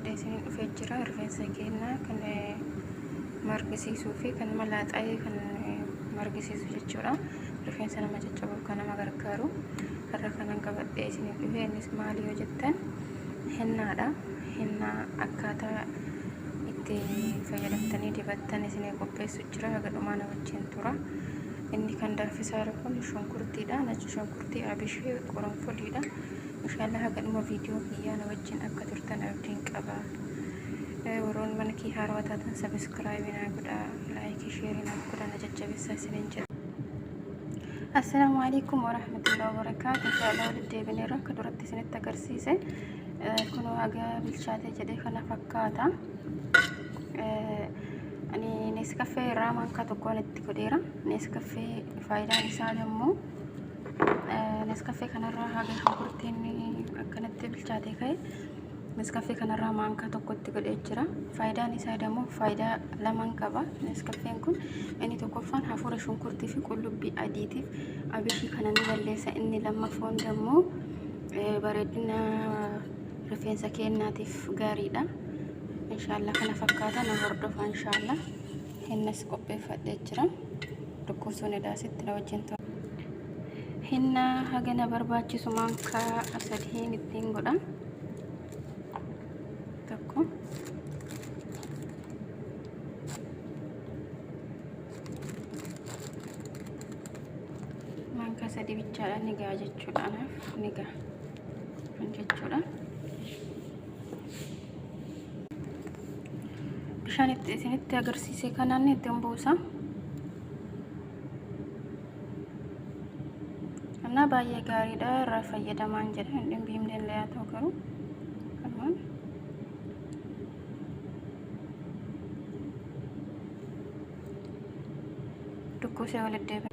qabadhee isiniin dhufee jira. Rifeensa keenya kan margisiisuu fi kan malaaxaa'ee kan margisiisu jechuudha. Rifeensa nama caccabuuf kan nama gargaaru. Har'a kanan qabadhee isiniin dhufe innis maali yoo jettan hennaadha. Hennaa akkaataa itti fayyadamtanii dibattan isinii qopheessu jira. Haga dhumaa na wajjin tura. Inni kan danfisaa jiru kun shunkurtiidha. Nachi shunkurtii, abishee, qoronfoliidha. Inshaallah haga dhuma viidiyoo kiyyaa na wajjin akka turtan abdiin qaba. Warroonni mana kiyya haarawaa taatan subscribe naa godhaa, like, share naa godhaa, na jajjabeessaa isiniin jedha. Assalaamu alaikum warahmatullahi wabarakaatu. Inshaallah walitti deebineerra akka duratti isinitti agarsiise. Kunoo haga bilchaatee jedhee kana fakkaata. Ani Nescafé irraa maankaa tokkoon itti godheera. Nescafé faayidaan isaa immoo Nescafé kanarraa haga shunkurtiin akkanatti bilchaatee ka'e Nescafé kanarraa maankaa tokko itti godhee jira. Faayidaan isaa immoo faayidaa lamaan qaba. Nescafeen kun inni tokkoffaan hafuura shunkurtii fi qullubbii adiitiif abishii kana ni balleessa. Inni lammaffoon immoo bareedina rifeensa keenyaatiif gaariidha. Inshaallah kana fakkaata, na hordofa inshaallah. Hennas qopheeffadhee jira. Dhukkubsuun edaasitti na wajjin tura. Henna hagana barbaachisu maankaa sadiin ittiin godha. Tokko. Maankaa sadii bichaadha ni ga'a jechuudha, anaaf ni ga'a kun jechuudha. Bishaan itti isinitti agarsiise kanaan ittiin buusa. Innaa baay'ee gaariidha, irraa fayyadamaan jedha. Hin dhimbiimne illee haa ta'u garuu kanumaan. Dukkuusee walitti deebi'a.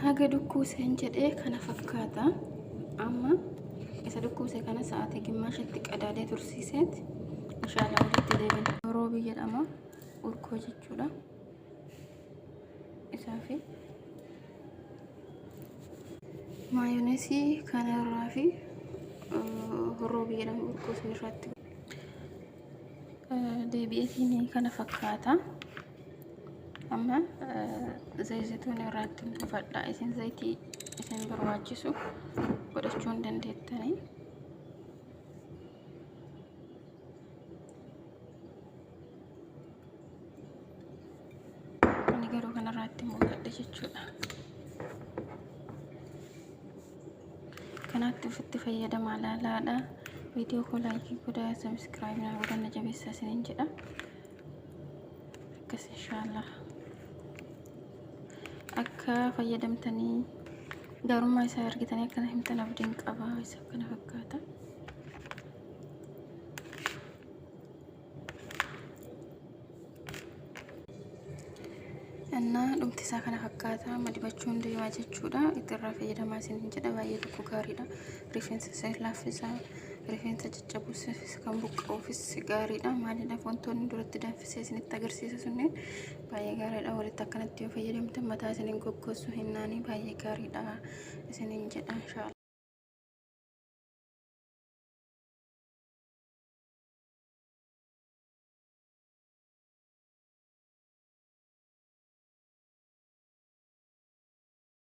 Haga dukkuuseen jedhee kana fakkaata. Amma isa dukkuuse kana sa'aatii gimmaashatti qadaadee tursiiseet inshaallah walitti deebina. Roobii jedhama. Urkoo jechuudha. Isaa fi maayoneesii kanarraa fi roobii jedhama urkoo sanirratti deebi'eetiin kana fakkaata. Amma zayituun irratti buufadha. Isin zayitii isin barbaachisu godhachuu hin dandeettanii. Ani garuu kanarraa ittiin buufadhe jechuudha. Kanaatti ofitti fayyadamaa laalaadha. Viidiyoo koo like godhaa, subscribe naa godhaa, na jabeessaa isiniin jedha. Akkas inshaallah. Akka fayyadamtanii gaarummaa isaa argitanii akkana himtan abdiin qaba. Isa kana fakkaata. Innaa dhumti isaa kana fakkaata. Amma dibachuun deemaa jechuudha. Itti irraa fayyadamaa isiniin jedha. Baay'ee tokko gaariidha. Rifeensa isaa laaffisa. Rifeensa caccabuus kan buqqa'uufis gaariidha. Maaliidhaaf wantoonni duratti danfisee isinitti agarsiisa sunneen baay'ee gaariidha. Walitti akkanatti yoo fayyadamtan mataa isiniin goggossu hinnaanii baay'ee gaariidha isiniin jedha inshaallah.